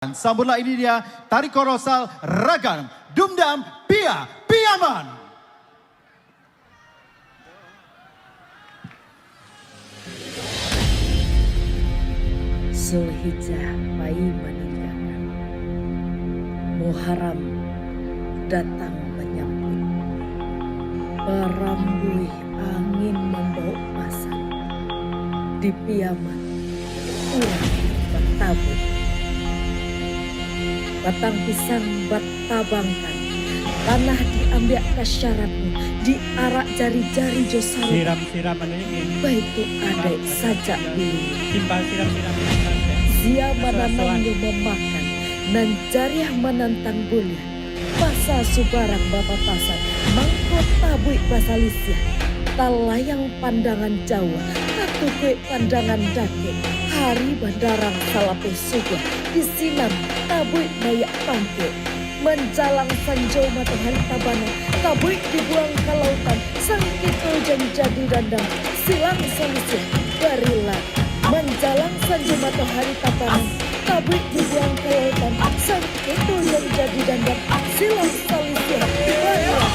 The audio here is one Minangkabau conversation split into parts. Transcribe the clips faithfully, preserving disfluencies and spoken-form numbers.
Sambutlah ini dia, tari kolosal Ragan Dumdam Pia Piaman. Zulhijjah pai maninggakan, Muharram datang manyambuik. Barambuih angin mambawok pasan, di Piaman urang batabuik. Batang pisang batabangkan, tanah diambiak ka syaratnyo, diarak jari-jari jo sarutan. Siram-siram anu ini. Baitu adaik sajak dulu. Timbal siram-siram. Sia mananamnyo mamakan, nan jariah manantang buliah. Pasa subarang bapapasan, mangko tabuik basalisiah. Talayang pandangan jauah, tatukuik pandangan dakek. Hari bandarang salapeh subuah, di sinan tabuik naiak pangkek. Manjalang sanjo matohari tabanam, tabuik dibuang ka lautan, sangketo jan jadi dandam, silang salisiah barilah. Manjalang sanjo matohari tabanam, tabuik dibuang ka lautan, sangketo jan jadi dandam, silang salisiah barilah.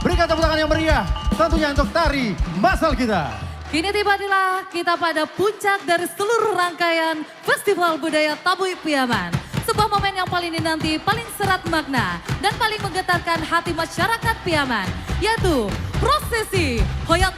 Berikan tepuk tangan yang meriah, tentunya untuk tari masal kita. Kini tiba-tibalah kita pada puncak dari seluruh rangkaian Festival Budaya Tabuik Piaman. Sebuah momen yang paling dinanti, paling serat makna, dan paling menggetarkan hati masyarakat Piaman, yaitu prosesi Hoyak